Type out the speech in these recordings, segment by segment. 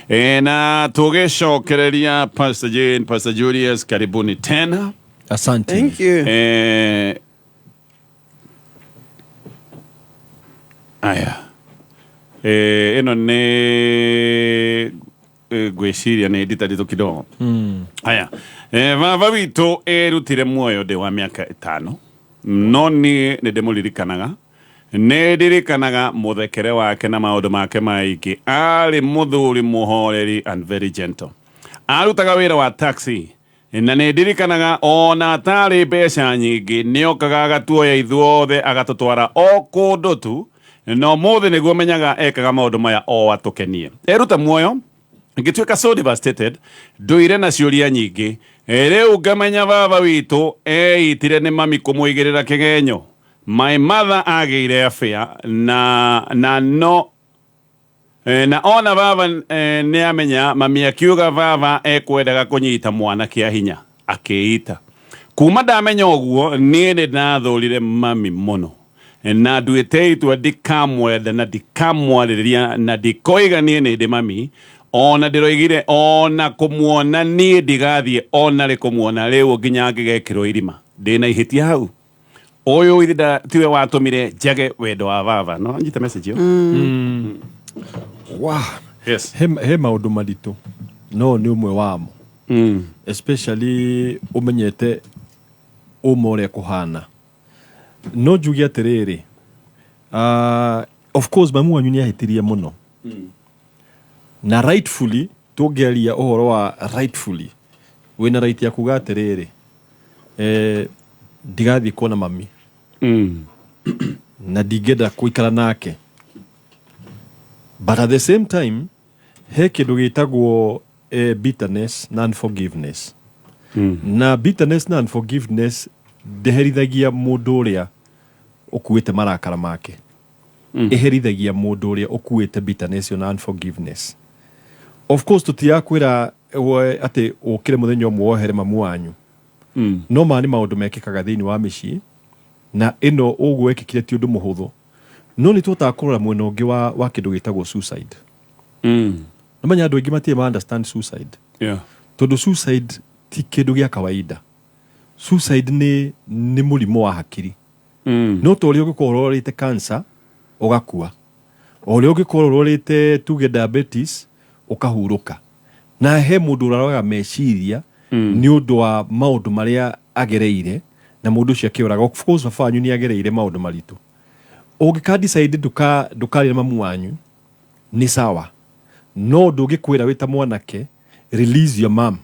Na tũgĩcokereria Pastor Jane, Pastor Julius, karibuni tena. Asante. Thank you. Aya, ĩno nĩ ngwĩciria nĩ nditaritũ kidogo. Aya, baba witũ erutire muoyo ndĩ wa mĩaka 5, no niĩ nĩ ndĩmũririkanaga. Nĩ ndirikanaga mũthekere wake na maũndũ make maingĩ. Arĩ mũthuri mũhoreri and very gentle. Arutaga wĩra wa taxi na nĩ ndirikanaga ona atarĩ mbeca nyingĩ nĩokaga agatuoya ithuothe agatũtwara o kũndũ tu, na ũmũthĩ nĩguo menyaga ekaga maũndũ maya o atũkenie. Eruta muoyo ngĩtuĩka so devastated, ndũire na ciũria nyingĩ. Rĩu ngamenya baba witũ eitire nĩ mami kũmũigĩrĩra kĩgenyo. My mother agĩire affair na no na ona baba nĩ amenya. Mami akiuga baba ekwendaga kũnyita mwana kĩa hinya, akĩita. Kuma ndamenya ũguo, niĩ nĩ ndathũrire mami mũno na nduĩte itua ndikamwenda na ndikamwarĩrĩria na ndikoiga niĩ nĩ ndĩ mami. Ona ndĩroigire ona kũmuona niĩ ndigathiĩ ona rĩ kũmuona rĩu nginya ngĩgekĩrwo irima. Ndĩna ihĩtia hau? Ũyũ ithe tiwe watũmire njage wendo wa baba. No nyite message ĩyo. Wow. Yes. He maũndũ maritũ no nĩ ũmwe wamo, especially ũmenyete ũma ũrĩa kũhana. No njuge atĩrĩrĩ, of course mamu wanyu nĩ ahĩtirie mũno na rightfully, tũngĩaria ũhoro wa rightfully, wĩna right ya kuga atĩrĩrĩ, ndigathiĩ kuona mami na ndingĩenda gũikara nake. But at the same time he kĩndũ gĩtagwo bitterness na unforgiveness, na bitterness na unforgiveness ndĩherithagia mũndũ ũrĩa ũkuĩte marakara make, ĩherithagia mũndũ ũrĩa ũkuĩte bitterness ĩyo na unforgiveness. Of course tũtirakwĩra we atĩ ũkĩre mũthenya ũmwe wohere mamu wanyu, no ma nĩ maũndũ mekĩkaga thĩinĩ wa mĩciĩ, na ĩno ũguo wekĩkire ti ũndũ mũhũthũ. No nĩ tũhotaga kũrora mwena ũngĩ wa kĩndũ gĩtagwo suicide. Namenya andũ aingĩ matirĩ ma understand suicide, tondũ suicide ti kĩndũ gĩa kawaida. Suicide nĩ mũrimũ wa hakiri. No ta ũrĩa ũngĩkorwo ũrwarĩte cancer ũgakua, o ũrĩa ũngĩkorwo ũrwarĩte tuge diabetes ũkahurũka, na he mũndũ ũrarwaga meciria nĩ ũndũ wa maũndũ marĩa agereire na mũndũ ũcio akĩũraga. Of course baba wanyu nĩ agereire maũndũ maritũ. Ũngĩka decide ndũkarĩre mamu wanyu nĩ sawa, no ndũngĩkwĩra wĩ ta mwanake release your mom.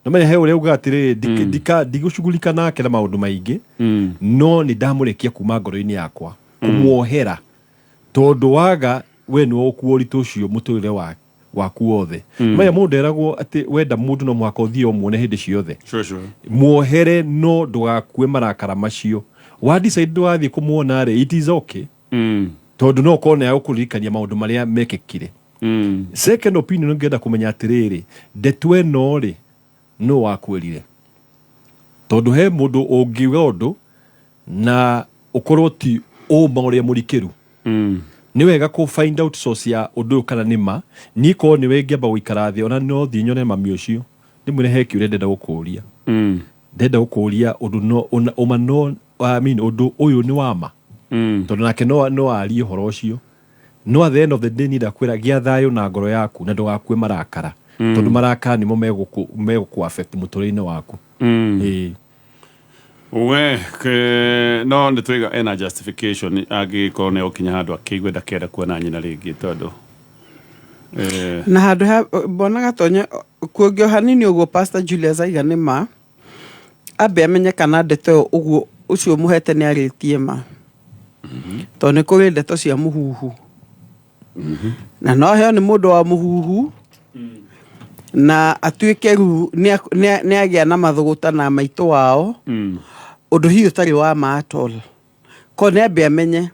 Namenya he ũrĩa ugaga atĩrĩrĩ, ndigũcugurika nake na maũndũ maingĩ, no nĩ ndamũrekia kuma ngoro-inĩ yakwa kũmuohera, tondũ waga we nĩwe ũkua ũritũ ũcio mũtũrĩre waku wothe. Maya mũndũ eragwo atĩ wenda mũndũ no mũhaka ũthiĩ ũmuone hĩndĩ ciothe. Muohere no ndũgakue marakara macio. Wa decide ndũgathiĩ kũmuona rĩ, it is okay, tondũ no ũkorwo nĩ agũkũririkania maũndũ marĩa mekĩkire. Second opinion, ngĩenda kũmenya atĩrĩrĩ, ndeto ĩno rĩ, nũ wakwĩrire? Tondũ he mũndũ ũngiuga ũndũ na ũkorwo ti ũma ũrĩa mũrikĩru. Nĩ wega kũ find out source ya ũndũ ũyũ kana nĩ ma. Niĩ korwo nĩwe ingĩamba gũikara thĩ, ona no thiĩ nyone mami ũcio, ndĩmwĩre he kĩũria ndĩrenda gũkũria, ndĩrenda gũkũria ũndũ no ũma no, I mean, ũndũ ũyũ nĩ wa ma, tondũ nake no arie ũhoro ũcio. No at the end of the day niĩ ndakwĩra gĩa thayũ na ngoro yaku na ndũgakue marakara, tondũ marakara nĩmo megũkũ affect mũtũrĩre-inĩ waku. Ĩĩ. We ke, no nĩ twaiga ena justification angĩgĩkorwo nĩ ũkinya handũ akĩigue ndakenda kuona nyina rĩngĩ, tondũ na handũ ha mbona gatonya kuongio hanini ũguo Pastor Julius aiga nĩ ma, ambe amenye kana ndeto ĩyo ũguo ũcio mũhete nĩ arĩtie ma, tondũ nĩ kũrĩ ndeto cia mũhuhu na no aheo nĩ mũndũ wa mũhuhu na atuĩke rĩu nĩ agĩa na mathũgũta na maitũ wao, ũndũ hihi ũtarĩ wa ma at all. Ko nĩ ambe amenye.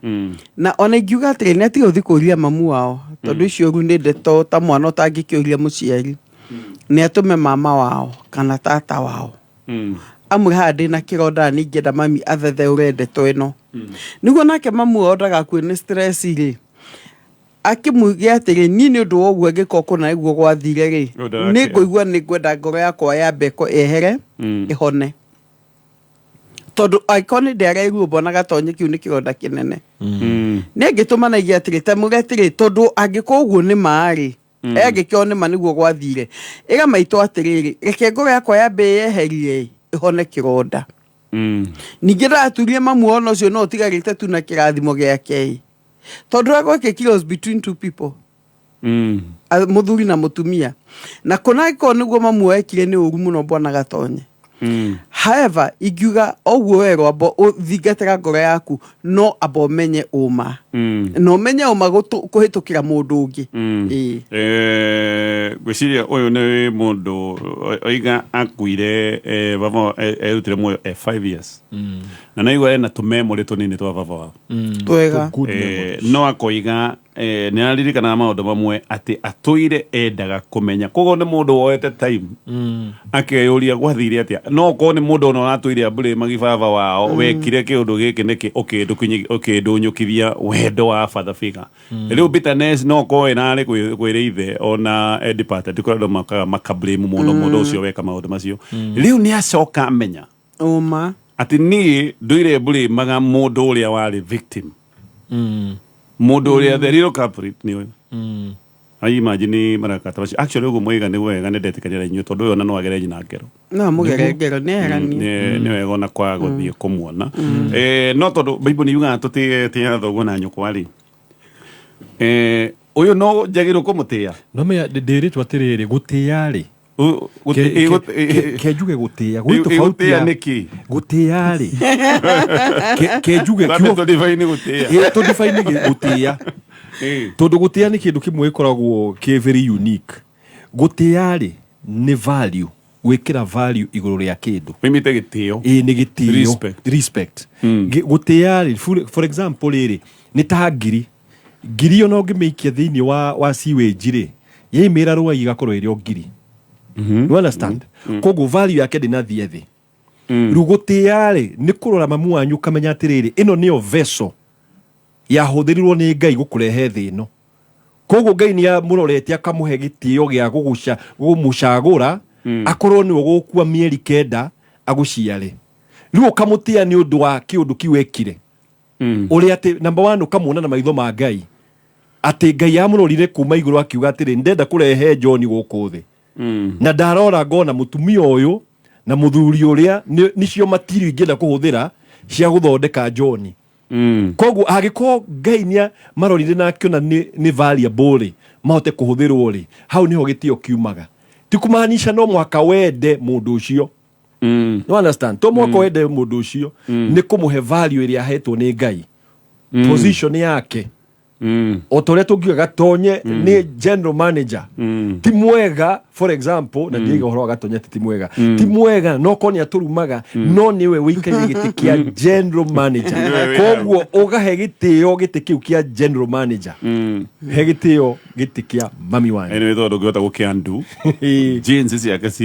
Na ona ingiuga atĩrĩ, nĩ atige gũthiĩ kũria mamu wao, tondũ icio rĩu nĩ ndeto ta mwana ũtangĩkĩũria mũciari. Nĩ atũme mama wao kana tata wao amwe, haha ndĩna kĩronda na ningĩenda mami athetheũre ndeto ĩno, nĩguo nake mamu wao ndagakue nĩ stress rĩ. Akĩmuge atĩrĩ, niĩ nĩ ũndũ wa ũguo angĩkorwo kũna nĩguo gwathire rĩ, Ũyũ ndarakĩra. nĩ ngũigua nĩ ngwenda ngoro yakwa yambe ĩhere, ĩhone, tondũ angĩkorwo nĩ ndĩareruo mbona gatonye kĩu nĩ kĩronda kĩnene. Nĩ angĩtũma na ige atĩrĩ, ta muge atĩrĩ, tondũ angĩkorwo ũguo nĩ ma-rĩ, angĩkorwo nĩ ma nĩguo gwathire, ĩra maitũ atĩrĩrĩ, reke ngoro yakwa yambe ĩyeherie ĩhone kĩronda. Ningĩ ndaturie mamu ona ũcio no ũtigarĩte tu na kĩrathimo gĩake, tondũ ũrĩa gwekĩkire was between two people, mũthuri na mũtumia, na kũna angĩkorwo nĩguo mamu ekire nĩ ũru mũno, bwana Gatonye. However, ingiuga ũguo we rwambo ũthingatĩra ngoro yaku, no amba ũmenye ũma, na ũmenye ũma kũhĩtũkĩra mũndũ ũngĩ. Ĩĩ. Ngwĩciria ũyũ nĩ mũndũ oiga akuire, baba erutire muoyo e 5 years, na naigua ena tũmemorĩ tũnini twa baba wao. Twega. Good memories. No akoiga nĩ araririkanaga maũndũ mamwe atĩ atũire endaga kũmenya, koguo nĩ mũndũ woete time akeyũria gwathire atĩa. No okorwo nĩ mũndũ ona ũratũire ambũrĩmagi baba wao wekire kĩũndũ gĩkĩ nĩkĩ ũkĩndũnyũkithia wendo wa father figure. Rĩu bitterness no okorwo ĩrarĩ kwĩrĩ ithe ona departed, kũrĩ andũ makaga makablame mũno mũndũ ũcio weka maũndũ macio. Rĩu nĩ acoka amenya ũma atĩ niĩ ndũire mbũrĩmaga mũndũ ũrĩa warĩ victim, mũndũ ũrĩa the real culprit nĩ ũyũ. Ai, imagine marakata macio. Actually, ũguo mwaiga nĩ wega, nĩ ndetĩkania na inyuĩ, tondũ ũyũ ona no agere nyina ngero. No amũgere ngero, nĩ eheranie. Nĩ wega ona kwaga gũthiĩ kũmuona. No tondũ Bible nĩ yugaga tũtĩĩa thoguo na nyũkwa rĩ, ũyũ no njagĩrĩirwo kũmũtĩĩa. No menya ndĩrĩtwo atĩrĩrĩ, gũtĩĩa rĩ, ke njuge gũtĩĩa gwĩ tofauti Gũtĩĩa nĩkĩ? Gũtĩĩa rĩ, ke njuge Twambe tũdefine gũtĩĩa. Ĩ, tũdefine gũtĩĩa, tondũ gũtĩĩa nĩ kĩndũ kĩmwe gĩkoragwo kĩ very unique. Gũtĩĩa rĩ, nĩ value, gwĩkĩra value igũrũ rĩa kĩndũ. Mimite gĩtĩo. Ĩ, nĩ gĩtĩo. Respect. Respect. Gũtĩĩa rĩ, for example rĩrĩ, nĩ ta ngiri, ngiri ona ũngĩmĩikia thĩinĩ wa sewage rĩ, yaimĩra rwai ĩgakorwo ĩrĩ o ngiri. You understand? Koguo value yake ndĩnathiĩ thĩ. Rĩu gũtĩĩa rĩ, nĩ kũrora mamu wanyu ũkamenya atĩrĩrĩ, ĩno nĩyo vessel yahũthĩrirwo nĩ Ngai gũkũrehe thĩ ĩno. Koguo Ngai nĩ amũrorete akamũhe gĩtĩo gĩa gũmũcagũra akorwo nĩwe ũgũkua mĩeri 9 agũciare. Rĩu ũkamũtĩa nĩ ũndũ wa kĩũndũ kĩu ekire, ũrĩa atĩ number one ũkamuona na maitho ma Ngai, atĩ Ngai amũrorire kuma igũrũ akiuga atĩrĩ, ndenda kũrehe John gũkũ thĩ, na ndarora ngona mũtumia ũyũ na mũthuri ũrĩa nĩcio material ingĩenda kũhũthĩra cia gũthondeka John. Koguo angĩkorwo Ngai nĩ marorire na akĩona nĩ valuable rĩ, mahote kũhũthĩrwo rĩ, hau nĩho gĩtĩo kiumaga. Ti kũmaanisha no mũhaka wende mũndũ ũcio. You understand? To mũhaka wende mũndũ ũcio, nĩ kũmũhe value ĩrĩa ahetwo nĩ Ngai, position yake. O ta ũrĩa tũngiuga Gatonye nĩ general manager, ti mwega, for example, na ndiaiga ũhoro wa Gatonye atĩ ti mwega, ti mwega, no korwo nĩ atũrumaga, no nĩwe wĩikaire gĩtĩ kĩa general manager. Nĩwe wĩnayo. Koguo ũgahe gĩtĩo gĩtĩ kĩu kĩa general manager, he gĩtĩo gĩtĩ kĩa mami wanyu. Anyway, tondũ ndũngĩhota gũkĩandu jeans ciake ci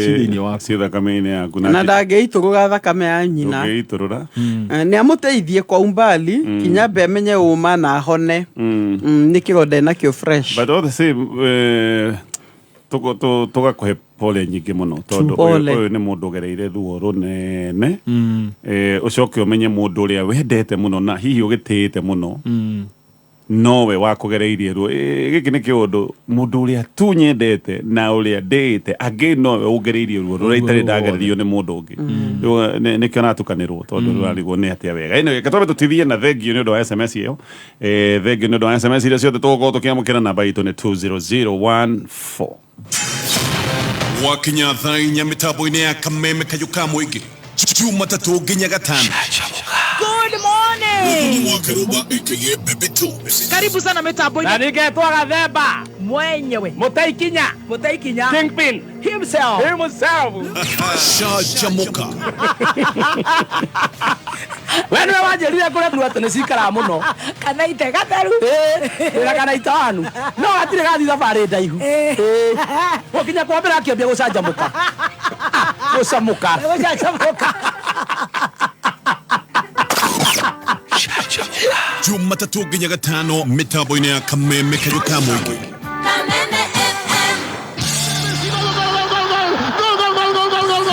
Ci thĩinĩ waku. Ci thakame-inĩ yaku. Na ndangĩitũrũra thakame ya nyina. Ndũngĩitũrũra. Nĩ amũteithie kwa umbali kinya mbe amenye ũma na ahone. Nĩ kĩronda enakĩo fresh. But all the same, tũgakũhe pole nyingĩ mũno, tondũ ũyũ Pole. ũyũ nĩ mũndũ ũgereire ruo rũnene. Ũcoke ũmenye mũndũ ũrĩa wendete mũno na hihi ũgĩtĩĩte mũno nowe wakũgereirie ruo. Gĩkĩ nĩ kĩũndũ mũndũ ũrĩa tu nyendete na ũrĩa ndĩĩte angĩ nowe ũngereirie ruo rũrĩa itarĩ ndagererio nĩ mũndũ ũngĩ. Rĩu, nĩkĩo aratukanĩrwo, tondũ rũrarigwo nĩ atĩa wega. Anyway, katwambe tũtithie na thengio nĩ ũndũ wa SMS ĩyo. Thengio nĩ ũndũ wa SMS iria ciothe tũgũkorwo tũkĩamũkĩra. Namba itũ nĩ 20014. Gwakinya thaa 4 mĩtambo-inĩ ya Kameme Kayũ ka Mũingĩ, Jumatatũ nginya Gatano. Good morning. Wa Karuba aka Bebe 2. Karibu sana mitambo-inĩ. Na ningetwo Gathemba. Mwenyewe. Mũtaikinya. Mũtaikinya. Kingpin. Himself. Himself. Canjamũka. We nĩwe wanjĩrire kũrĩa tu atĩ nĩ cikaraga mũno. Kana ite gatheru. Wĩra kana itanu no gatirĩ gathi thabarĩ ndaihu. Gũkinya kwa mbere akĩambia gũcanjamũka. Ah, gũcamũka. Gũcanjamũka. Jumatatũ nginya gatano mĩtambo-inĩ ya Kameme Kayũ ka Mũingĩ.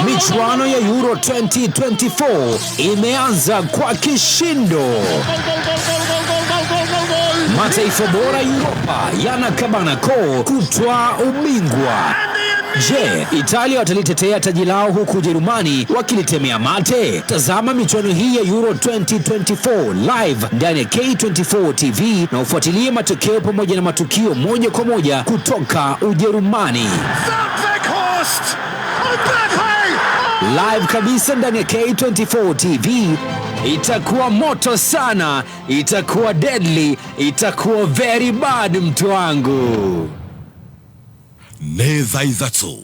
Michuano ya Euro 2024 imeanza kwa kishindo. Mataifa bora Europa yanakabana koo kutwaa ubingwa. Je, Italia watalitetea taji lao huku Ujerumani wakilitemea mate? Tazama michuano hii ya Euro 2024 live ndani ya K24 TV na ufuatilie matokeo pamoja na matukio moja kwa moja kutoka Ujerumani. Live kabisa ndani ya K24 TV. Itakuwa moto sana, itakuwa deadly, itakuwa very bad mtu wangu. Nĩ thaa 3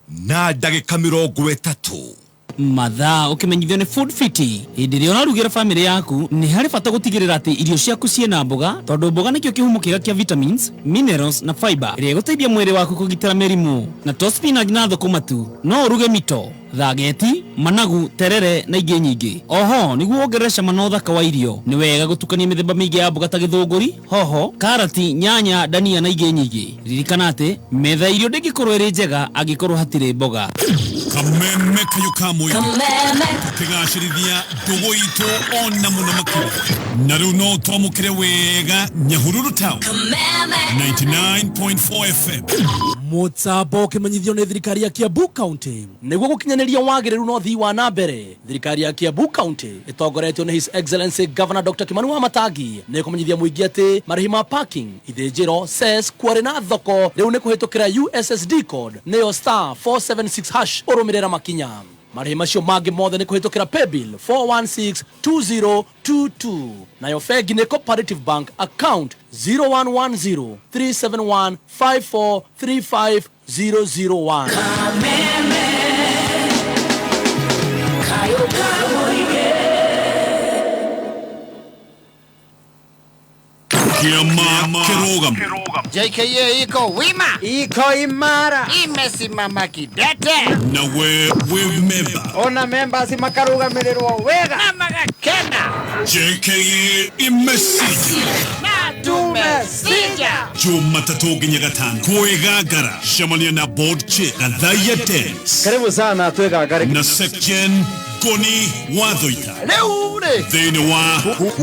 na ndagĩka 30. Mathaa ũkĩmenyithio nĩ Food Fiti. Hĩndĩ ĩrĩa ũrarugĩra famĩlĩ yaku, nĩ harĩ bata gũtigĩrĩra atĩ irio ciaku ciĩna mboga, tondũ mboga nĩkĩo kĩhumo kĩega kĩa vitamins, minerals na fiber ĩrĩa ĩgũteithia mwĩrĩ waku kũgitĩra mĩrimũ. Na to spinach na thũkũma tu, no ũruge mito, thageti, managu, terere na ingĩ nyingĩ. Oho, nĩguo wongerere cama na ũthaka wa irio, nĩ wega gũtukania mĩthemba mĩingĩ ya mboga ta gĩthũngũri, hoho, karati, nyanya, dania na ingĩ nyingĩ. Ririkana atĩ metha ya irio ndĩngĩkorwo ĩrĩ njega angĩkorwo hatirĩ mboga. Kameme Kayũ ka Mũingĩ tũkĩgacĩrithia ndũgũ itũ ona mũno makĩria. Na rĩu no twamũkĩre wega Nyahururu Town 99.4 FM. Mũtambo ũkĩmenyithio nĩ thirikari ya Kiambu County nĩguo gũkinyanĩria wagĩrĩru na ũthii wa na mbere. Thirikari ya Kiambu County ĩtongoretio nĩ His Excellency Governor Dr. Kimani Wamatangi nĩ kũmenyithia mũingĩ atĩ marĩhi ma parking, ithĩnjĩro, cess, quarry na thoko rĩu nĩ kũhĩtũkĩra USSD code nĩyo star 476 hash ũrũmĩrĩra makinya. Marĩhi macio mangĩ mothe nĩ kũhĩtũkĩra paybill 4162022, nayo bengi nĩ Cooperative Bank account 0110 371 5435001. Kĩama kĩrũgamo. JKA iko wima, iko imara, imesimama kidete. Na we wĩ memba. Ona members makarugamirĩrwo wega na magakena. JKA imesija na tumesija. Jumatatũ nginya gatano kwĩgangara cemania na board chair Gathaiya Dennis. Karibu sana twĩgangare. Na Secgen Ngoni wa Thoita rĩu rĩ thĩinĩ wa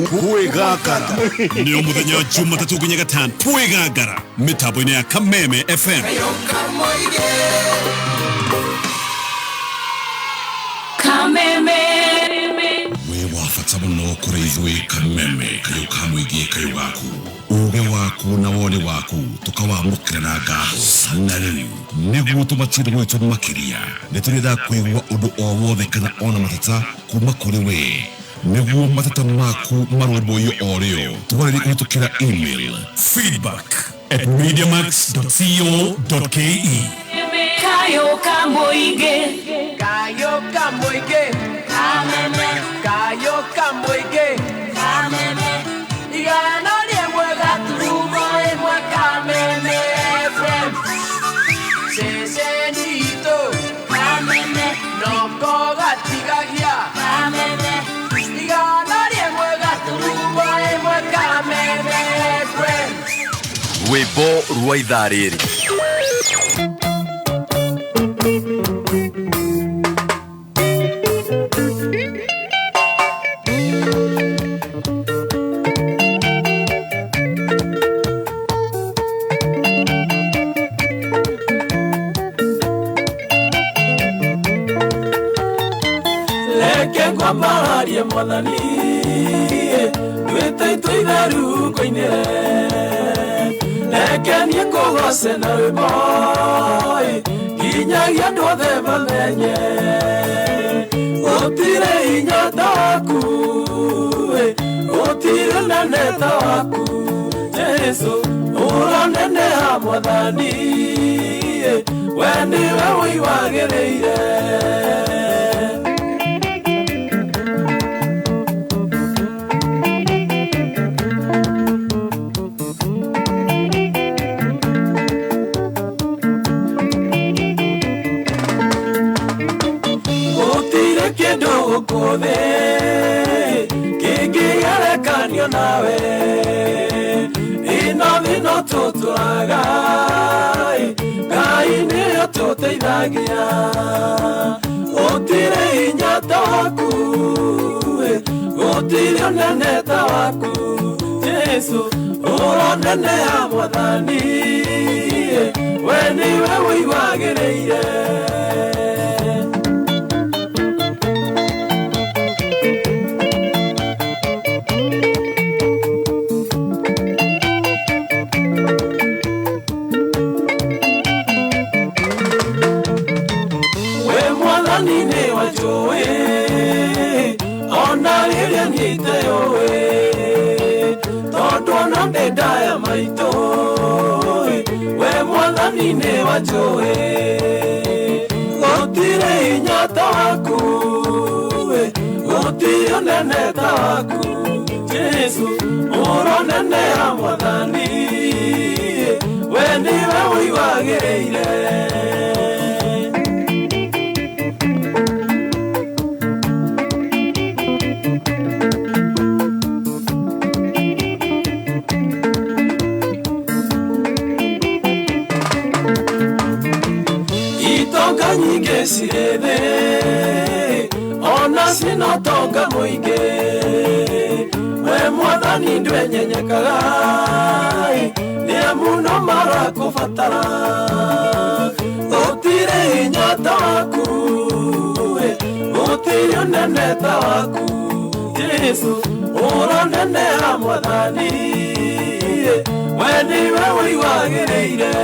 kwĩgangara. Nĩo mũthenya wa Jumatatũ nginya gatano kwĩgangara mĩtambo-inĩ ya Kameme FM. Wĩ wa bata mũno kũrĩ ithuĩ Kameme Kayũ ka Mũingĩ kayũ gaku. Ũgĩ waku na woni waku tũkawamũkĩra na ngatho. Na rĩu nĩguo tũmatie gwitũ makĩria, nĩ tũrĩendaga kũigua ũndũ o wothe kana ona mateta kuma kũrĩ we. Nĩguo mateta maku marũmbũiyo o rĩo, twarĩrie kũhĩtũkĩra email feedback@mediamax.co.ke. Kayũ ka Mũingĩ. Kayũ ka Mũingĩ. Kameme. Kayũ ka Mũingĩ. Kameme. Igana rĩmwe gaturumo ĩmwe Kameme FM. Ceceni itũ. Kameme. Noko gatigagia. Kameme. Igana rĩmwe gaturumo ĩmwe Kameme FM. Rwĩmbo rwa ithaa rĩrĩ. Reke ngwambararie mwathani, nduĩte itũ itheru ngũinĩre. Reke niĩ ngũgoce na rwĩmbo, nginyagia andũ othe mamenye. Gũtirĩ hinya ta waku, gũtirĩ ũnene ta waku, Jesũ ũraneneha mwathani, we nĩwe wĩwagĩrĩire. Gũtirĩ kĩndũ gũkũ thĩ Ingĩgerekanio nawe ino thino tũtũraga Ngai nĩyo tũteithagia gũtirĩ hinya ta waku gũtirĩ ũnene ta waku Jesu ũronene ya mwathani we nĩwe wĩwagĩrĩire. We mwathani nĩ wanjũĩ ona rĩrĩa niĩ iteyũĩ tondũ ona ndĩ ndaya maitũ we mwathani nĩ wanjũĩ gũtirĩ hinya ta waku gũtirĩ ũnene ta waku Jesu ũronene ya mwathani we nĩwe wĩwagĩrĩire. Itonga nyingĩ cirĩ thĩ ona cina ũtonga mũingĩ we mwathani ndwenyenyekaga nĩ amu no marakũbatara gũtirĩ hinya ta waku gũtirĩ ũnene ta waku Jesu ũronene ya mwathani we nĩwe wĩwagĩrĩire.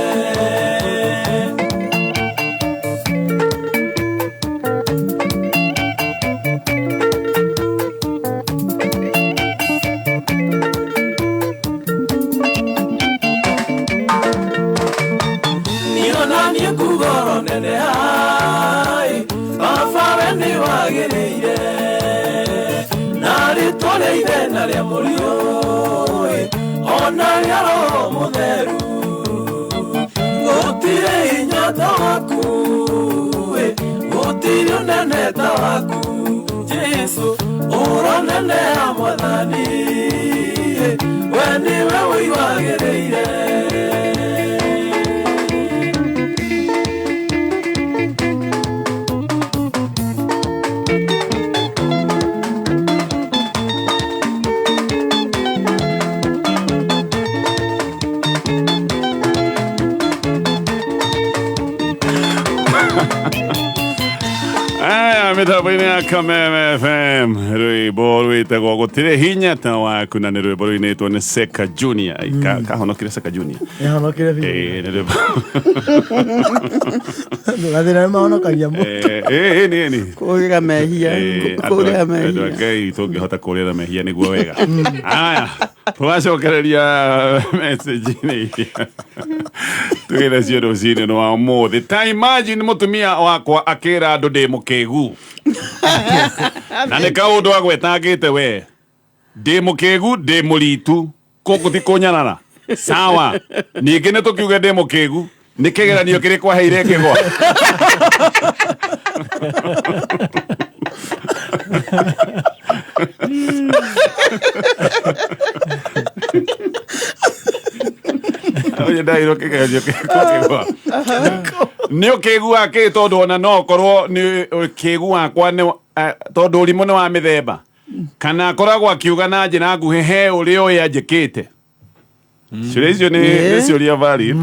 Nionanie kugoro nene hai baba we nĩ wagĩrĩire na rĩtwa rĩa ithe na rĩa mũriũ ona rĩa roho mũtheru gũtirĩ hinya ta waku gũtirĩ ũnene ta waku Jesu ũronene ya mwathani we nĩwe wĩwagĩrĩire. Aya mĩtambo-inĩ ya Kameme FM rwĩmbo rwĩtagwo gũtirĩ hinya ta waku na nĩ rwĩmbo rũinĩtwo nĩ Seka Junior. Ai, kahonokire Seka Junior. Nĩhonokire biũ. Ĩĩ, nĩ rwĩmbo. Mathĩna nĩ mahonokagia mũndũ. Ĩĩ, ĩĩ, nĩ. Kũrĩra mehia. Ĩĩ, Kũrĩra andũ a mehia. Ngai tũngĩhota kũrĩra mehia nĩguo wega. Aya, twacokereria message-inĩ iria tũgĩ nacio rũcinĩ rwa ũmũthĩ. Ta imagine mũtumia wakwa akĩra andũ ndĩ mũkĩgu na nĩ kaũndũ agwetangĩte we ndĩ mũkĩgu ndĩ mũritu kũkũ ti kũnyarara sawa ningĩ nĩ tũkiuge ndĩ mũkĩgu nĩ kĩgeranio kĩrĩkũ aheire ngĩgwa. Oye ndairwo kĩgeranio kĩrĩkũ ngĩgwa nĩ ũkĩgu wa kĩ tondũ ona no ũkorwo nĩ ũkĩgu wakwa nĩ tondũ ũrimũ nĩ wa mĩthemba kana akoragwo akiuga na njĩra nguhĩ he ũrĩa ũyũ anjĩkĩte. Ciũria icio nĩ ciũria valid.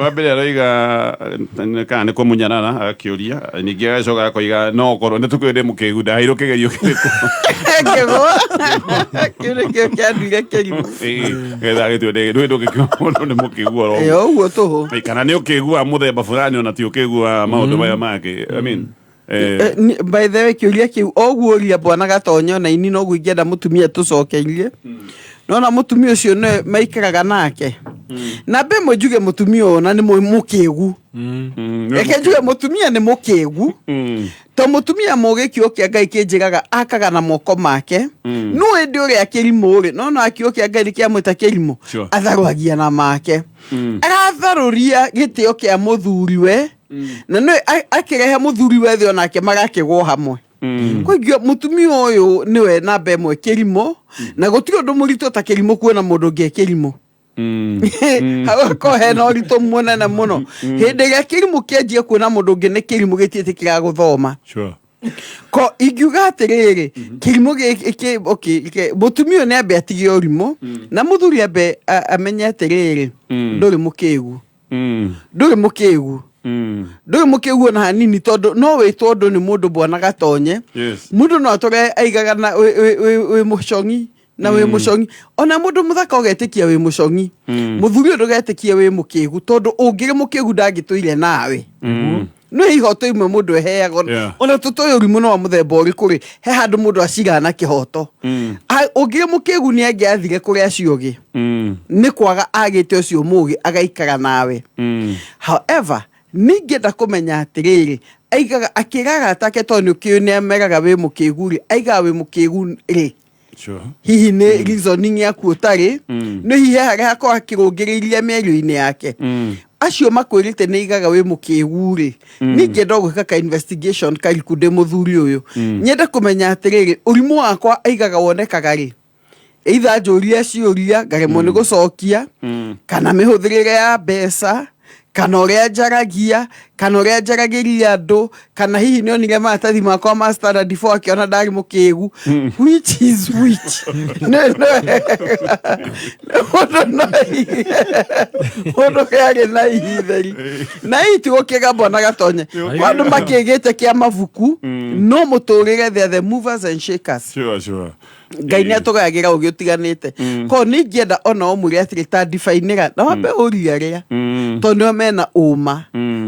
Wa mbere aroiga kana nĩ kũmũnyarara agakĩũria ningĩ agacoka akoiga no okorwo nĩ tũkĩũĩ ndĩ mũkĩgu ndaheirwo kĩgerio kĩrĩkũ Ngĩgwa. Kĩu nĩkĩo kĩanduire kĩrimũ. Ĩĩ, getha agĩtue ndũĩ ndũngĩkiuga mũndũ nĩ mũkĩgu oro Ĩĩ, ũguo tũhũ. Kana nĩ ũkĩgu wa mũthemba fulani ona ti ũkĩgu wa maũndũ maya mangĩ. I mean, By the way kĩũria kĩu oguo ũria bwana Gatonyo na ini noguo ingĩenda mũtumia tũcokeirie nona mũtumia ũcio nĩwe maikaraga nake na mbe ĩmwe njuge mũtumia ũyũ na nĩ mũkĩgu reke njuge mũtumia nĩ mũkĩgu to mũtumia mũgĩ kiugo kĩa Ngai kĩnjĩraga akaga na moko make no ĩndĩ ũrĩa kĩrimũ rĩ nona kiugo kĩa Ngai nĩ kĩamwĩta kĩrimũ atharũagia na make aratharũria gĩtĩo kĩa mũthuriwe na nĩ akĩrehe mũthuriwe thĩ onake magakĩgwo hamwe. Koigua mũtumia ũyũ nĩwe namba ĩmwe kĩrimũ, na gũtirĩ ũndũ mũritũ ta kĩrimũ kuona mũndũ ũngĩ e kĩrimũ. Hagakorwo hena ũritũ mũnene mũno hĩndĩ ĩrĩa kĩrimũ kĩanjia kuona mũndũ ũngĩ nĩ kĩrimũ gĩtiĩtĩkĩraga gũthoma. Ko ingiuga atĩrĩrĩ, kĩrimũ gĩkĩ, okay, mũtumia ũyũ nĩ ambe atige ũrimũ, na mũthuri ambe amenye atĩrĩrĩ, ndũrĩ mũkĩgu, ndũrĩ mũkĩgu, ndũrĩ mũkĩgu ona hanini, tondũ no wĩtwo ũndũ nĩ mũndũ bwana Gatonye. Mũndũ no atũre aigaga na wĩ mũcong'i na wĩ mũcong'i, ona mũndũ mũthaka ũgetĩkia wĩ mũcong'i. Mũthuri ũyũ ndũgetĩkie wĩ mũkĩgu, tondũ ũngĩrĩ mũkĩgu ndangĩtũire nawe. No ihoto imwe mũndũ eheagwo. Ona tũtoĩ ũrimũ no wa mũthemba ũrĩkũ rĩ, he handũ mũndũ aciraga na kĩhoto. Ũngĩrĩ mũkĩgu nĩ angĩathire kũrĩ acio ũngĩ, nĩ kwaga agĩte ũcio mũgĩ agaikara nawe. However, ningĩenda kũmenya atĩrĩrĩ, aigaga akĩra arata ake, tondũ nĩ ũkĩũĩ nĩ ameraga wĩ mũkĩgu rĩ, aigaga wĩ mũkĩgu rĩ, hihi nĩ reasoning yaku ũtarĩ, nĩ hihi he harĩa hakorwo akĩrũngĩrĩirie mĩario-inĩ yake, acio makwĩrĩte nĩ aigaga wĩ mũkĩgu rĩ. Ningĩenda gwĩka ka investigation kariku ndĩ mũthuri ũyũ, nyende kũmenya atĩrĩrĩ, ũrimũ wakwa aigaga wonekaga rĩ, either njũrie ciũria ngaremwo nĩ gũcokia, kana mĩhũthĩrĩre ya mbeca, kana ũrĩa njaragia, kana ũrĩa njaragĩria andũ, kana hihi nĩ onire maratathi makwa ma standard 4 akĩona ndarĩ mũkĩgu. Which is which? Mũndũ no mũndũ kĩarĩ na ihitheri na hihi ti gũkĩga bwana Gatonye, kwa andũ makĩgĩte kĩa mabuku, no mũtũrĩre, they are the movers and shakers. Sure, sure. Ngai nä atågayagä ra å gä å tiganä ko nä ingĩenda ona å mwä re atä ta ndibainä na wambe å ria arĩa, tondå nĩo mena ũma.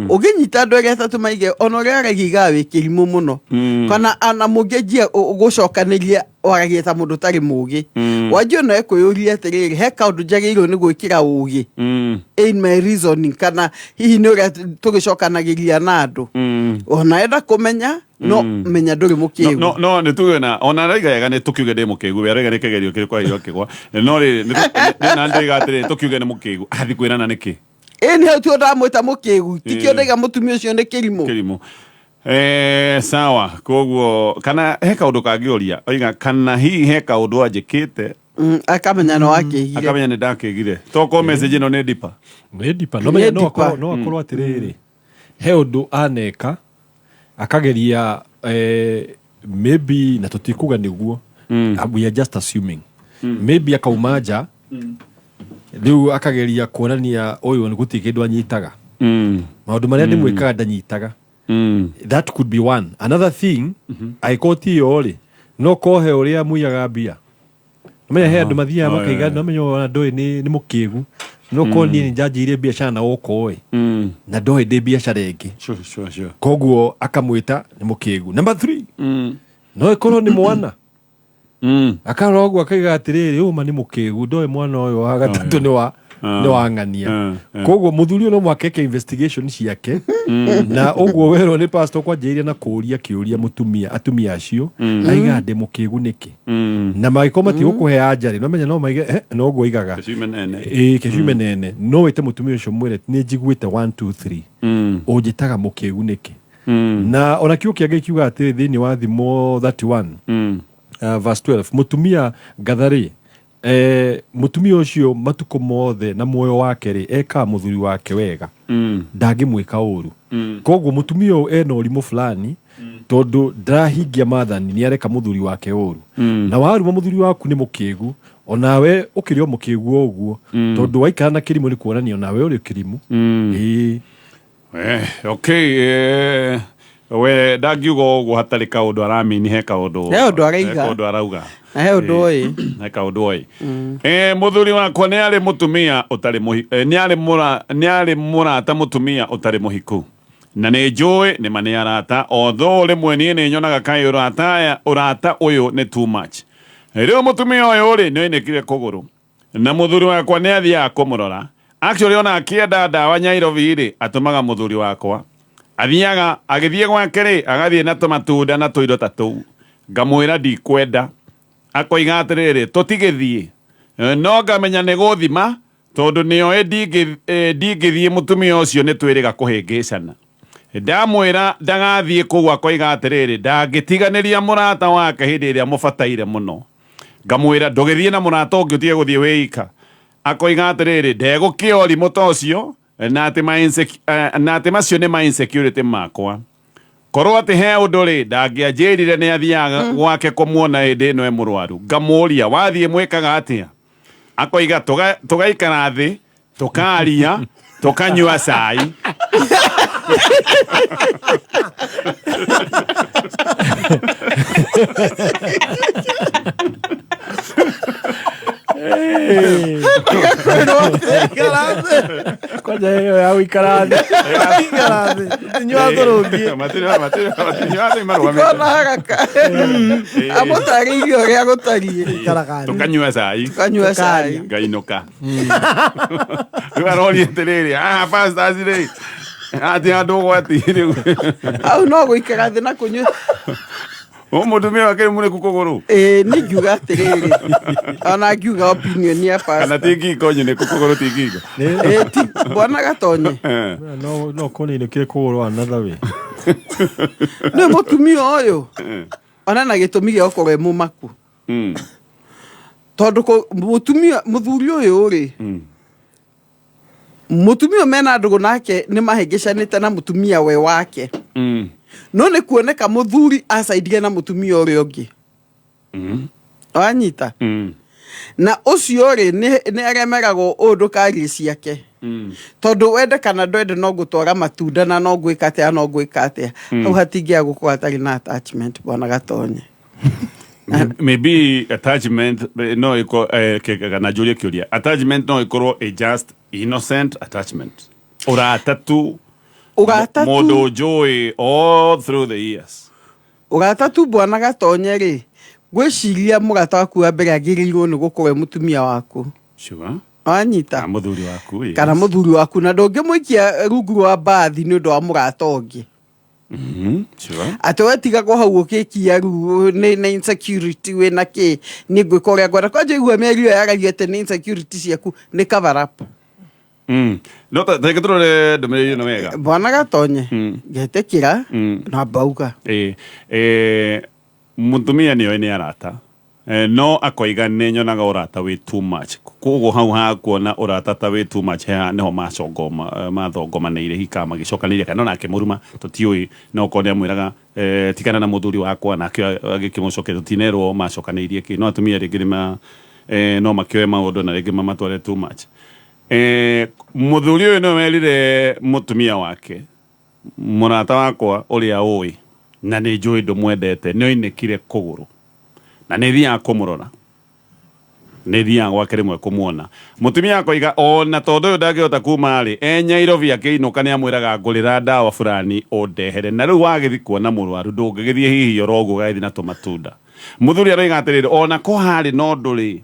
Ũngĩnyita andũ arĩa atatũ maige ona ũrĩa aragia igaga wĩ kĩrimũ mũno, kana ana mũngĩanjia gũcokanĩria waragia ta mũndũ ũtarĩ mũgĩ, wanjia ona ekwĩyũria atĩrĩrĩ, he kaũndũ njagĩrĩirwo nĩ gwĩkĩra ũgĩ in my reasoning, kana hihi nĩ ũrĩa tũgĩcokanagĩria na andũ, ona enda kũmenya, no menya ndũrĩ mũkĩgu. No nä tuge na ona araiga ega nä tå kiuge ndä må kä gu, we araiga nä kä gerio kä rä kwa kä gwa, no rä na ndä atä rä tå kiuge nä må kä gu athi kwä rana nä kä. Ĩ nĩ hau tio ndamwĩta mũkĩgu, tikio ndaiga mũtumia ũcio nĩ kĩrimũ. Kĩrimũ. Sawa, koguo kana he kaũndũ kangĩũria oiga, kana hihi he kaũndũ anjĩkĩte. Akamenya no akĩgire. Akamenya nĩ ndakĩgire, tokorwo message ĩno nĩ ndipa. Nĩ ndipa no menya no Nĩ ndipa. no akorwo atĩrĩrĩ, he ũndũ aneka akageria, maybe, na tũtikuga nĩguo, we are just assuming, maybe akauma nja rĩu akageria kuonania ũyũ nĩ gũtirĩ kĩndũ anyitaga, maũndũ marĩa ndĩmwĩkaga ndanyitaga. That could be one. Another thing, angĩkorwo ti ĩyo rĩ, no kohe ũrĩa muiyaga mbia. Menya he andũ mathiaga makaiga, no menya ona ndũĩ nĩ mũkĩgu, no korwo niĩ nĩ njanjĩirie biacara na gũkũ ĩ, na ndoĩ ndĩ biacara ĩngĩ. Sure, sure, sure. Koguo akamwĩta nĩ mũkĩgu. Number three, no ĩkorwo nĩ mwana, akarora ũguo akaiga atĩrĩrĩ, ũyũ ma nĩ mũkĩgu, ndoĩ mwana ũyũ wa gatatũ nĩ wa nĩ wa ng'ania. Koguo mũthuri ũyũ no mũhaka eke investigation ciake, na ũguo werwo nĩ pastor kwanjĩrĩria na kũũria kĩũria mũtumia, atumia acio aiga ndĩ mũkĩgu nĩkĩ, na mangĩkorwo matigũkũhe anja rĩ, no menya no maige no ũguo aigaga. Kĩciume nene. Ĩĩ, kĩciume nene. No wĩte mũtumia ũcio mwĩre, nĩ njiguĩte 1 2 3, ũnjĩtaga mũkĩgu nĩkĩ? Na ona kiugo kĩa Ngai kiuga atĩrĩ thĩinĩ wa Thimo 31 verse 12, mũtumia ngatharĩ, mũtumia ũcio matukũ mothe na muoyo wake rĩ, ekaga mũthuri wake wega, ndangĩmwĩka ũru. Koguo mũtumia ũyũ ena ũrimũ fulani, tondũ ndarahingia maathani, nĩ areka mũthuri wake ũru. Na waruma mũthuri waku nĩ mũkĩgu, onawe ũkĩrĩ o mũkĩgu o ũguo, tondũ waikara na kĩrimũ nĩ kuonania onawe ũrĩ kĩrimũ. Ĩĩ. Okay, we ndangiuga ũguo hatarĩ kaũndũ aramini, he kaũndũ. He ũndũ araiga. He kaũndũ arauga. Na he ũndũ ũĩ. He kaũndũ oĩ. Mũthuri wakwa nĩ arĩ mũtumia ũtarĩ mũhi nĩ arĩ mũrata mũtumia ũtarĩ mũhiku, na nĩ njũĩ nĩ ma nĩ arata, although rĩmwe niĩ nĩ nyonaga kaĩ ũrata ũyũ nĩ too much. Rĩu mũtumia ũyũ rĩ, nĩ oinĩkire kũgũrũ, na mũthuri wakwa nĩ athiaga kũmũrora. Actually, ona akĩenda ndawa Nyairobi rĩ, atũmaga mũthuri wakwa. Athiaga agĩthiĩ gwake rĩ, agathiĩ na tũmatunda na tũindo ta tũu. Ngamwĩra ndikwenda, akoiga atĩrĩrĩ, tũtigĩthiĩ. No ngamenya nĩ gũthima, tondũ nĩoĩ ndingĩthiĩ mũtumia ũcio nĩ twĩrĩga kũhĩngĩcana. Ndamwĩra ndagathiĩ kũu akoiga atĩrĩrĩ, ndangĩtiganĩria mũrata wake hĩndĩ ĩrĩa mũbataire mũno. Ngamwĩra ndũgĩthiĩ na mũrata ũngĩ ũtige gũthiĩ wĩika. Akoiga atĩrĩrĩ, ndegũkĩa ũrimũ ta ũcio na atĩ na atĩ macio nĩ ma insecurity makwa. Korwo atĩ he ũndũ rĩ, ndangĩanjĩrire nĩ athiaga gwake kũmuona hĩndĩ ĩno e mũrwaru. Ngamũria, wathiĩ mwĩkaga atĩa? Akoiga tũgaikara thĩ, tũkaria, tũkanyua cai. Kwanja ĩyo ya gũikara thĩ. Ikara thĩ. Tinyua thũrũngi. Matinyua thĩ marũgamĩte. Kona haraka. Amũtarĩirie ũrĩa gũtariĩ. Tũkanyua cai. Tũkanyua cai. Ngainũka. Rĩu aroria atĩrĩrĩ, ah, pastors rĩ, atĩ andũ ũgwati rĩu. Hau no gũikara thĩ na kũnyua. Ũyũ mũtumia wake nĩ mũrĩku kũgũrũ. Ĩĩ niĩ ngiuga atĩrĩrĩ, ona ngiuga opinion ya Kana pastor. ti ngingo nyunĩku kũgũrũ ti ngingo. Ĩĩ ti bwana Gatonye. No no koni inũkire kũgũrũ another way. Nĩ mũtumia ũyũ ona na gĩtũmi gĩa gũkorwo e mũmaku. Tondũ mũtumia mũthuri ũyũ rĩ, mũtumia ũyũ mena ndũgũ nake nĩ mahĩngĩcanĩte na mũtumia we wake. No nĩ kuoneka mũthuri acaidire na mũtumia ũrĩa ũngĩ. Wanyita? Na ũcio rĩ, nĩ aremeragwo ũũ ndũkarie ciake. Tondũ wende kana ndwende no ngũtwara matunda na no ngwĩka atĩa no ngwĩka atĩa. Hau hatingĩaga gũkorwo hatarĩ na attachment bwana Gatonye. Maybe attachment no iko kana njũrie kĩũria. Attachment no ĩkorwo a just innocent attachment. Ũrata tu. Ũrata tu. Mũndũ njũĩ all through the years. Ũrata tu bwana Gatonye rĩ, ngwĩciria mũrata waku wa mbere agĩrĩirwo nĩ gũkorwo e mũtumia waku. Sure. Wanyita? Kana mũthuri waku, yes. Kana mũthuri waku, na ndũngĩmũikia rungu rwa mbathi nĩ ũndũ wa mũrata ũngĩ. Sure. Atĩ we tigagwo hau ũgĩkia rĩu nĩ insecurity wĩna kĩ, niĩ ngwĩka ũrĩa ngwenda. Kwanja igua mĩario ĩyo yaragia atĩ nĩ insecurity ciaku nĩ cover up. No ta reke tũrore ndũmĩrĩri ĩno wega. Bwana Gatonye, ngetĩkĩra na mbauga. Mũtumia nĩoĩ nĩ arata. No akoiga nĩ nyonaga ũrata wĩ too much. Koguo hau ha kuona ũrata ta wĩ too much he nĩho mathongomanĩire hika magĩcokanĩria kana onake mũruma tũtiũĩ, no okorwo nĩ amwĩraga tigana na mũthuri wakwa nake agĩkĩmũcokeria tũtinerwo macokanĩirie kĩ. No atumia rĩngĩ nĩ no makĩoe maũndũ na rĩngĩ mamatware too much. Mũthuri ũyũ nĩwe werire mũtumia wake, mũrata wakwa ũrĩa ũĩ na nĩ njũĩ ndũmwendete, nĩ oinĩkire kũgũrũ na nĩ thiaga kũmũrora, nĩ thiaga gwake rĩmwe kũmuona. Mũtumia akoiga ona tondũ ũyũ ndangĩhota kuma rĩ, e Nyairobi akĩinũka nĩ amwĩraga ngũrĩra ndawa fulani ũndehere, na rĩu wagĩthiĩ kuona mũrwaru ndũngĩgĩthiĩ hihi oro ũguo ũgagĩthiĩ na tũmatunda. Mũthuri aroiga atĩrĩrĩ, ona ko harĩ na ũndũ rĩ,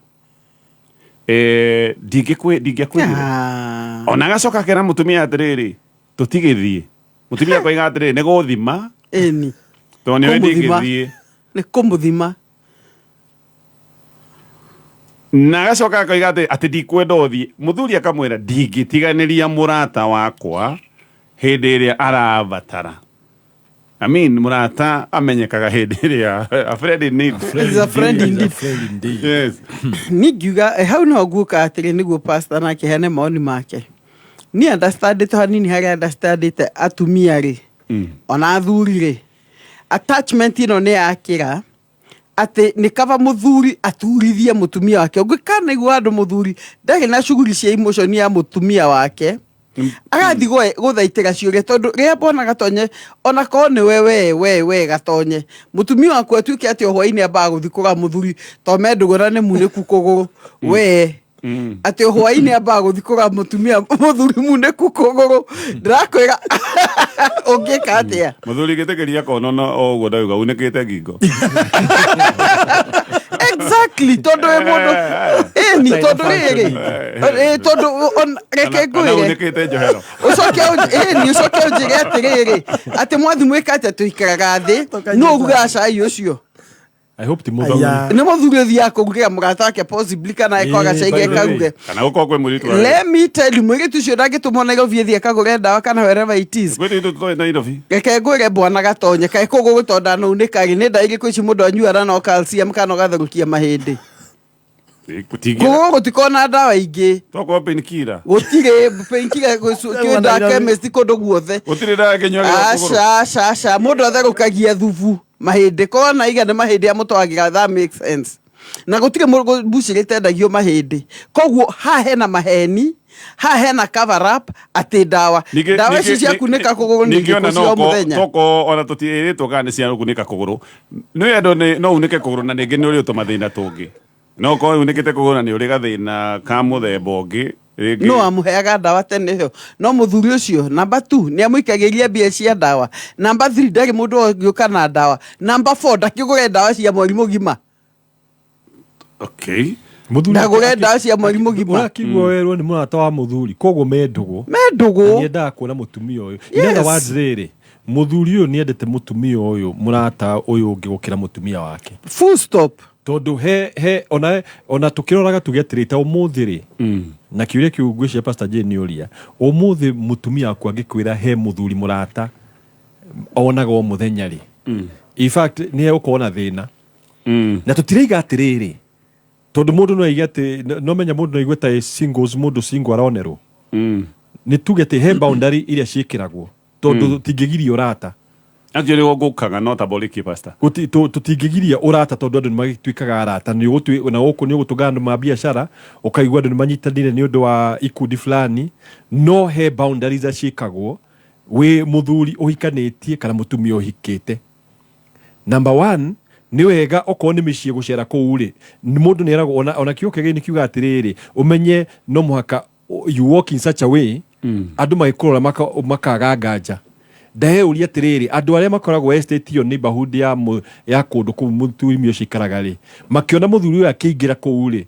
ndingĩkwĩrire. Ona agacoka akera mũtumia atĩrĩrĩ, tũtigĩthiĩ. Mũtumia akoiga atĩrĩrĩ, nĩ gũthima. Ĩni. Tondũ nĩwe Kũmũthima. ndingĩthiĩ. Nĩ kũmũthima. Na agacoka akoiga atĩ ndikwenda ũthiĩ. Mũthuri akamwĩra ndingĩtiganĩria mũrata wakwa hĩndĩ ĩrĩa arabatara. I mean, mũrata amenyekaga hĩndĩ ĩrĩa a friend in need. Is a friend indeed. Yes. Niĩ ngiuga, hau no nguoka atĩrĩ nĩguo pastor nake heane mawoni make. Niĩ understandĩte hanini harĩa understandĩte atumia rĩ, ona athuri rĩ, attachment ĩno nĩ yakĩra atĩ nĩ kaba mũthuri aturithie mũtumia wake. Ũngĩkanaigua handũ mũthuri ndarĩ na shughuli cia emotion ya mũtumia wake, agathiĩ gũthaitĩra ciũria, tondũ rĩrĩa mbona Gatonye, ona korwo nĩ we, we, we, we Gatonye, mũtumia waku atuĩke atĩ o hwainĩ ambaga gũthiĩ kũgũra mũthuri, tondũ me ndũgũ na nĩ munĩku kũgũrũ, we atĩ o hwainĩ ambaga gũthiĩ kũgũra mũtumia mũthuri munĩku kũgũrũ, ndĩrakwĩra ũngĩka atĩa? Mũthuri gĩtĩkĩria kono na o ũguo ndauga unĩkĩte ngingo. Exactly, tondũ wĩ mũndũ ĩni, tondũ rĩrĩ, tondũ reke Kana ngwĩre. unĩkĩte njohero. Ũcoke ĩni, ũcoke ũnjĩre atĩrĩrĩ, atĩ mwathi mwĩka atĩa tũikaraga thĩ, nũ ũrugaga cai ũcio? I hope ti mũthuri. Nĩ mũthuri ũthiaga kũrugĩra mũrata wake possibly kana Ĩĩ, eko gacai by the way. gekaruge. Kana gũkorwo kwĩ mũirĩtu wa- Let me tell you, mũirĩtu ũcio ndangĩtũmwo Nairobi athiĩ akagũre ndawa kana wherever it is. Kwĩ tũindo tũtoĩ Nairobi. Reke ngwĩre bwana Gatonye, kaĩ kũgũrũ to ndanaunĩka rĩ, nĩ ndawa irĩkũ ici mũndũ anyuaga no calcium kana ũgatherũkia mahĩndĩ? Kũgũrũ gũtikoragwo na ndawa ingĩ. Tokorwo painkiller. Gũtirĩ painkiller kwĩ ndawa chemist kũndũ guothe. Gũtirĩ ndawa ĩkĩnyuagĩrwo kũgũrũ. Aca, aca, aca. Mũndũ atherũkagia thubu mahĩndĩ. Korwo na iga nĩ mahĩndĩ amũtwagĩra, that makes sense. Na gũtirĩ mbucĩrĩ ĩtendagio mahĩndĩ. Koguo haha hena maheni, haha hena cover up atĩ ndawa. Ndawa ici cia kunĩka kũgũrũ nĩ Ningĩ ona irĩkũ cia o mũthenya? toko ona tũtiĩrĩtwo kana nĩ cia kunĩka kũgũrũ. Nĩ andũ nĩ no unĩke kũgũrũ na rĩngĩ nĩ ũrĩ tũmathĩna tũngĩ. No ũkorwo unĩkĩte kũgũrũ na nĩ ũrĩ gathĩna ka mũthemba ũngĩ. Rĩngĩ No amũheaga ndawa tene ĩyo. No mũthuri ũcio number 2 nĩ amũikagĩria mbia cia ndawa. Number 3 ndarĩ mũndũ ũngĩũka na ndawa. Number 4 ndakĩgũre ndawa cia mweri mũgima. Okay. Ndagũre ndawa cia mweri mũgima. Ũrakĩigua werwo nĩ mũrata wa mũthuri koguo me ndũgũ. Me ndũgũ. Na nĩendaga kuona mũtumia ũyũ. In other words rĩrĩ, mũthuri ũyũ nĩendete mũtumia ũyũ mũrata ũyũ ũngĩ gũkĩra mũtumia wake. Full stop. Tondũ he he ona ona tũkĩroraga tuge atĩrĩ ta ũmũthĩ rĩ na kĩũria kĩu ngwĩciria Pastor Jane nĩ ũria ũmũthĩ mũtumia waku angĩkwĩra he mũthuri mũrata onaga o mũthenya rĩ in fact nĩ egũkorwo na thĩna na tũtiraiga atĩrĩrĩ tondũ mũndũ no aige atĩ no menya mũndũ no aigue ta ĩ singles mũndũ single aronerwo nĩ tuge atĩ he boundary iria ciĩkĩragwo tondũ tũtingĩgiria ũrata. Actually gũkaga no taboriki pastor. Tũtingĩgiria ũrata tondũ andũ nĩ magĩtuĩkaga arata nĩ ũgũtui na gũkũ nĩ ũgũtũngana andũ ma biacara ũkaigua andũ nĩ manyitanire nĩ ũndũ wa ikundi fulani no he boundaries iria ciĩkagwo wĩ mũthuri ũhikanĩtie kana mũtumia ũhikĩte. Number one, nĩ wega okorwo nĩ mĩciĩ gũcera kũu rĩ, mũndũ nĩ eragwo ona, ona kiugo kĩagĩrĩire nĩ kiuga atĩrĩrĩ, ũmenye no mũhaka you walk in such a way andũ magĩkũrora makaga nganja. Ndeyũria atĩrĩrĩ, andũ arĩa makoragwo estate ĩyo neighborhood ya, ya kũndũ kũu mũtumia ũcio aikaraga rĩ, makĩona mũthuri ũyũ akĩingĩra kũu rĩ,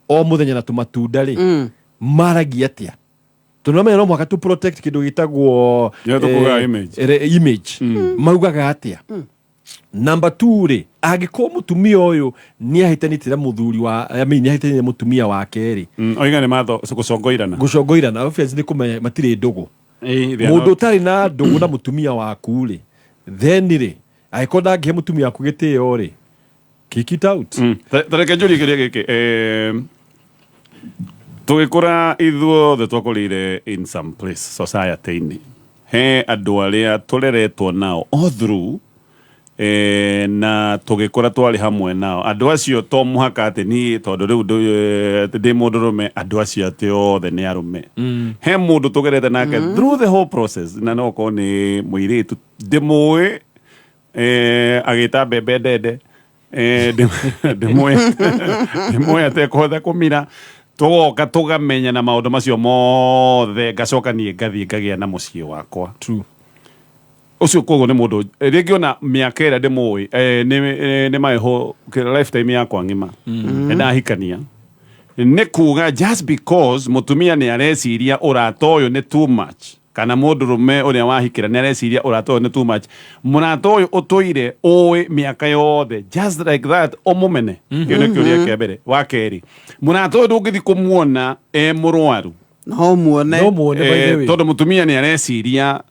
o mũthenya na tũmatunda rĩ, maragia atĩa? Tondũ nĩmamenya no mũhaka tu protect kĩndũ gĩtagwo, Nĩyo tũkugaga image. image. Maugaga atĩa? Number 2 rĩ, angĩkorwo mũtumia ũyũ nĩ ahĩtanĩtie na mũthuri wa, I mean, nĩ ahĩtanĩtie na mũtumia wake rĩ. Oiga nĩ matho gũcongoirana. Gũcongoirana, obviously nĩ kũmenya matirĩ ndũgũ. They are Mũndũ not. ũtarĩ na ndũgũ na mũtumia waku rĩ, then rĩ, angĩkorwo ndangĩhe mũtumia waku gĩtĩo rĩ, kick it out. Ta reke njũrie kĩũria gĩkĩ, tũgĩkũra ithuothe twakũrĩire in some place society-inĩ. He andũ arĩa tũreretwo nao all through, na tũgĩkũra twarĩ hamwe nao. Andũ acio to mũhaka atĩ niĩ tondũ rĩu ndĩ mũndũrũme, andũ acio atĩ othe nĩ arũme. He mũndũ tũgerete nake through the whole process, na no okorwo nĩ mũirĩtu ndĩmũĩ, agĩta mbembe ndende, ndĩmũĩ atekũhota kũmira, tũgoka tũgamenya na maũndũ macio mothe, ngacoka niĩ ngathiĩ ngagĩa na mũciĩ wakwa. True. Ũcio koguo nĩ mũndũ rĩngĩ ona mĩaka ĩrĩa ndĩmũĩ, nĩ my whole lifetime yakwa ng'ima. Nĩ ndahikania. Nĩ kuga just because mũtumia nĩ areciria ũrata ũyũ nĩ too much, kana mũndũrũme ũrĩa wahikĩra nĩ areciria ũrata ũyũ nĩ too much, mũrata ũyũ ũtũire ũĩ mĩaka yothe just like that ũmũmene. Kĩu nĩ kĩũria kĩa mbere. Wa kerĩ, mũrata ũyũ ndũngĩthiĩ kũmuona e mũrwaru. No muone. No muone, by the way. Tondũ mũtumia nĩ areciria,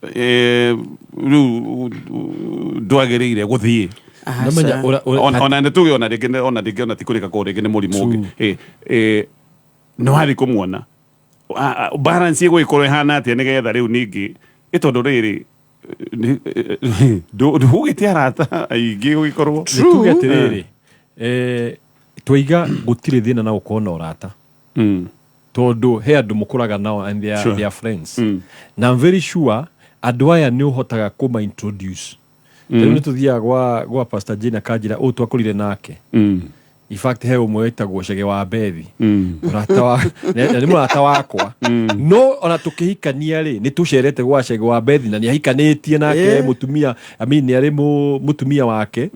rĩu ndwagĩrĩire gũthiĩ. Namenya Ona nĩ tuge ona rĩngĩ ona rĩngĩ ona ti kũrĩka kũu rĩngĩ nĩ mũrimũ ũngĩ. Nĩ wathiĩ kũmuona. Balance ĩgũgĩkorwo ĩhana atĩa nĩgetha rĩu ningĩ, tondũ rĩrĩ, ndũgĩte arata aingĩ gũgĩkorwo. Nĩ tuge atĩrĩrĩ, twaiga gũtirĩ thĩna na gũkorwo na ũrata. Tondũ he andũ mũkũraga nao and they are friends. Na I'm very sure andũ aya nĩ ũhotaga kũma introduce. Rĩu nĩ tũthiaga gwa Pastor Jane akanjĩra ũũ twakũrire nake. In fact he ũmwe wĩtagwo Chege wa Bethi. Mũrata wa, na nĩ mũrata wakwa. No ona tũkĩhikania rĩ, nĩ tũcerete gwa Chege wa Bethi na nĩ ahikanĩtie nake mũtumia, I mean, nĩ arĩ mũtumia wake.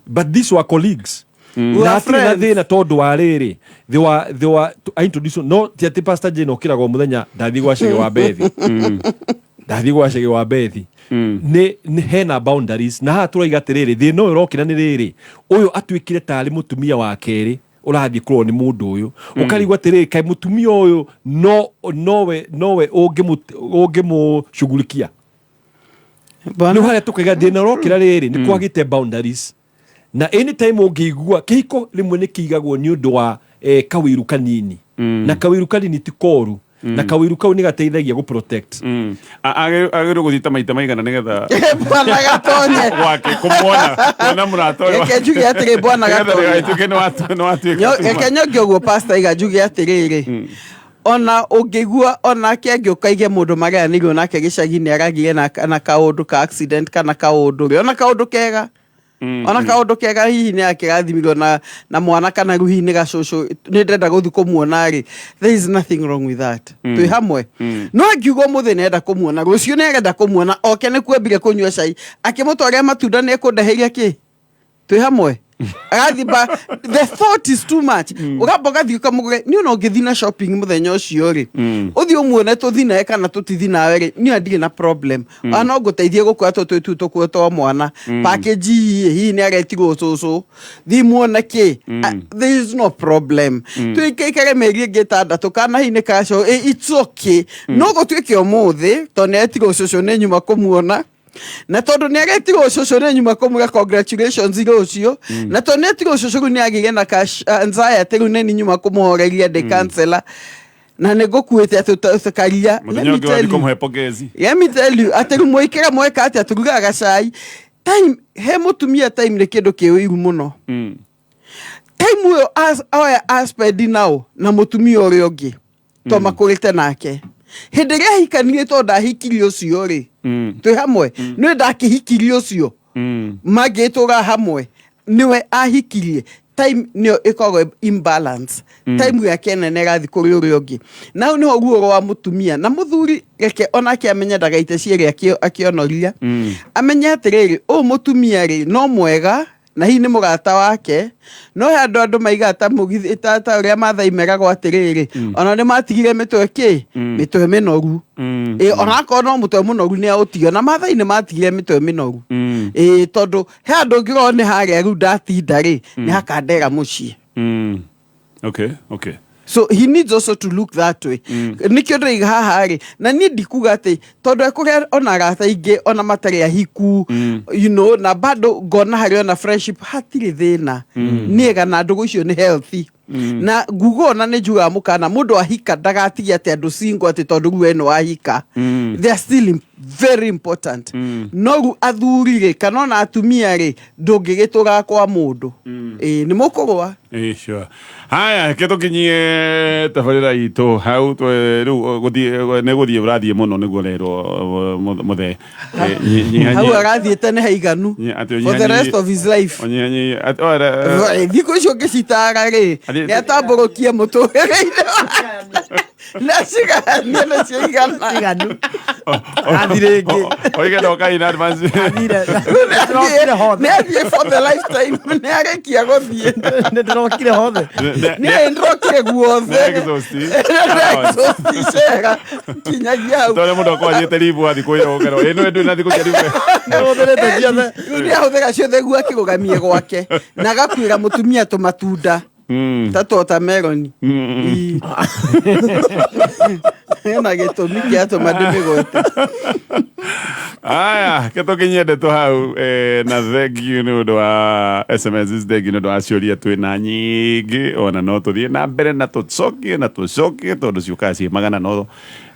But these were colleagues. We Na are hatirĩ na friends. thĩna tondũ wa rĩrĩ, they were, I introduce, no ti atĩ Pastor Jane okĩraga o mũthenya ndathiĩ gwa Chege wa Bethi. Ndathiĩ gwa Chege wa Bethi. Nĩ hena boundaries na haha tũraiga atĩrĩrĩ, thĩna ũyũ ũrokĩra nĩ rĩrĩ, ũyũ atuĩkire tarĩ mũtumia wa kerĩ ũrathiĩ kũrorwo nĩ mũndũ ũyũ. Ũkarigwo atĩrĩrĩ, kaĩ mũtumia ũyũ no nowe nowe ũngĩmũshughulikia. Nĩ harĩa tũkaiga thĩna ũrokĩra rĩrĩ, nĩ kwagĩte boundaries, na anytime ũngĩigua kĩhiko rĩmwe nĩ kĩigagwo nĩ ũndũ wa kawĩru kanini, na kawĩru kanini ti koru, na kawĩru kau nĩ gateithagia gũ protect. Agĩrĩirwo gũthiĩ ta maita maigana nĩgetha Bwana Gatonye. Gwake kũmuona, kuona mũrata ũyũ. Reke njuge atĩrĩ, Bwana Nĩgetha Gatonye. ndĩgagĩtuĩke nĩ watuĩka Reke nyonge ũguo, pastor iga njuge atĩrĩrĩ, ona ũngĩigua onake angĩũka aige mũndũ mareanĩirwo nake gĩcagi-inĩ aragire na kaũndũ ka accident kana kaũndũ rĩ, ona kaũndũ kega, ona kaũndũ kega, hihi nĩ akĩrathimirwo na mwana kana rĩu hihi nĩ gacũcũ, nĩ ndĩrenda gũthiĩ kũmuona rĩ, there is nothing wrong with that. Twĩ hamwe? No angiuga ũmũthĩ nĩenda kũmuona, rũciũ nĩ arenda kũmuona, oke nĩ kuambire kũnyua cai, akĩmũtwarĩra matunda, nĩ ekũndeheirie kĩ? Twĩ hamwe? Agathiĩ ba the thought is too much. Ũgamba ũgathiĩ ũkamũgũre niĩ, ona ũngĩthiĩ na shopping mũthenya ũcio rĩ, ũthiĩ ũmuone, tũthiĩ nawe kana tũtithiĩ nawe rĩ, niĩ ndirĩ na problem. Ona no ngũteithie gũkua tũtũ tu tũkuo twa mwana, package hihi hihi nĩ aretirwo cũcũ, thiĩ muone kĩ. Ah, there is no problem. Tuikaikare mĩeri ĩngĩ 6 kana hihi nĩ kaco, it's okay. No gũtuĩke ũmũthĩ tondũ nĩ aretirwo cũcũ nĩ nyuma kũmuona, na tondũ nĩ aretirwo cũcũ nĩ nyuma kũmwĩra congratulations rũciũ, na tondũ nĩ etirwo cũcũ rĩu nĩ agĩire na anxiety, rĩu nĩ nyuma kũmũhoreria ndĩ counselor na nĩ ngũkuĩte atĩ karia. Mũthenya ũngĩ wathiĩ kũmũhe pongezi. Let me tell you atĩ rĩu mwĩkĩra mweka atĩa, tũrugaga gacai time he mũtumia, time nĩ kĩndũ kĩ ũiru mũno. Time ũyũ oya aspend nao na mũtumia ũrĩa ũngĩ to makũrĩte nake hĩndĩ ĩrĩa ahikanirie, tondũ ndahikirie ũcio rĩ, twĩ hamwe, nĩ ndakĩhikirie ũcio mangĩtũra hamwe nĩwe ahikirie, time nĩyo ĩkoragwo imbalance. Time yake nene ĩrathiĩ kũrĩ ũrĩa ũngĩ, na hau nĩho ruo rwa mũtumia na mũthuri. Reke onake amenye ndagaite cierĩ akĩonoria, amenye atĩrĩrĩ, ũyũ mũtumia rĩ no mwega na hihi nĩ mũrata wake, no he andũ maigaga ta mũgithi ta ũrĩa Maathai meragwo atĩrĩrĩ, ona nĩ matigire mĩtwe kĩ mĩtwe mĩnoru. Ĩ, onakorwo no mũtwe mũnoru nĩ aũtiga, na Maathai nĩ matigire mĩtwe mĩnoru. Ĩ, tondũ he andũ ũngĩrwo nĩ harĩa rĩu ndatinda rĩ, nĩ hakandera mũciĩ. So he needs also to look that way. Nikĩo ndĩraiga haha rĩ, na niĩ ndikuga atĩ tondũ ekũrĩa ona arata aingĩ ona matarĩ ahiku, na bado ngona harĩ ona friendship, hatirĩ thĩna, nĩega na ndũgũ icio nĩ healthy. Na nguga ona nĩ njugaga mũkana mũndũ ahika ndagatige atĩ andũ single atĩ tondũ rĩu we nĩ wahika. They are still very important. No rĩu athuri rĩ kana ona atumia rĩ, ndũngĩgĩtũraga kwa mũndũ. Ĩĩ, nĩ mũkũrũa. Ĩ, sure. Haya, reke tũkinyie tabarĩra itũ hau. Rĩu gũthiĩ nĩ gũthiĩ ũrathiĩ mũno nĩguo rerwo mũthee. Hau arathiĩte nĩ haiganu for the rest of his life. Thikũ icio ũngĩcitara rĩ, nĩ atambũrũkie mũtũrĩre-inĩ na ciganie nĩ ciigana. Iganu. Athi rĩngĩ. Oige ndoka in advance. Athire. Nĩ athiĩ for the lifetime, nĩ arĩkia gũthiĩ. Nĩ ndĩrokire hothe. Nĩ ndĩrokire guothe. Nĩ exhaust. Nĩ exhaust cera kinyagia hau. Tondũ mũndũ akorwo athiĩte ribu athiĩ kwĩyongerwo ĩno ndũrĩ na thikũ cia ribu. Nĩhũthĩrĩte ciothe. Rĩu nĩ ahũthĩra ciothe guo akĩrũgamie gwake na agakuĩra mũtumia tũmatunda ta twatermelon. Ii. Hena gĩtũmi kĩatũma ndĩmĩgwete. Aya, ke tũkinyie ndeto hau, na thank you nĩ ũndũ wa SMS, thank you nĩ ũndũ wa ciũria twĩna nyingĩ, ona no tũthiĩ na mbere na tũcokie na tũcokie tondũ ciũkaga ciĩ magana, no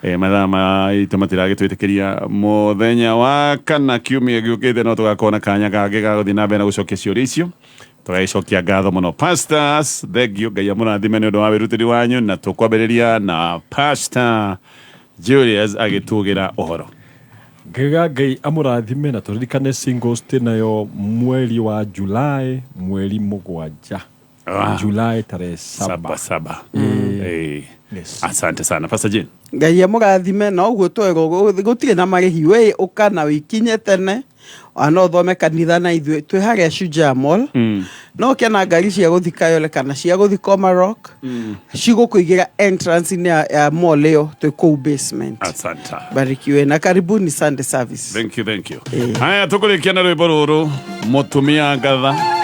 mathaa maitũ matiragĩtwĩtĩkĩria. Mũthenya wa kana kiumia gĩũkĩte no tũgakorwo na kanya kangĩ ga gũthiĩ na mbere na gũcokia ciũria icio. Tũgagĩcokia ngatho mũno, pastors, thank you, Ngai amũrathime nĩ ũndũ wa wĩrutĩri wanyu, na tũkwambĩrĩria na Pastor Julius agĩtugĩra ũhoro. Ngaiga Ngai amũrathime, na tũririkane singles nayo mweri wa July, mweri 7. July tarehe 7. Saba saba. Yes. Asante sana, Pastor Jane. Ngai amũrathime, na ũguo twerwo gũtirĩ na marĩhi, we ũka na wĩkinye tene. Ona no ũthome kanitha na ithuĩ twĩ harĩa Shujaa Mall. No ũke na ngari cia gũthi Kayole kana cia gũthi Komarok, cigũkũigĩra entrance-inĩ ya mall ĩyo, twĩ kũu basement. Asante. Barikiwe na karibuni Sunday service. Thank you, thank you. Haya, tũkũrĩkia na rwĩmbo rũrũ, mũtumia ngatha.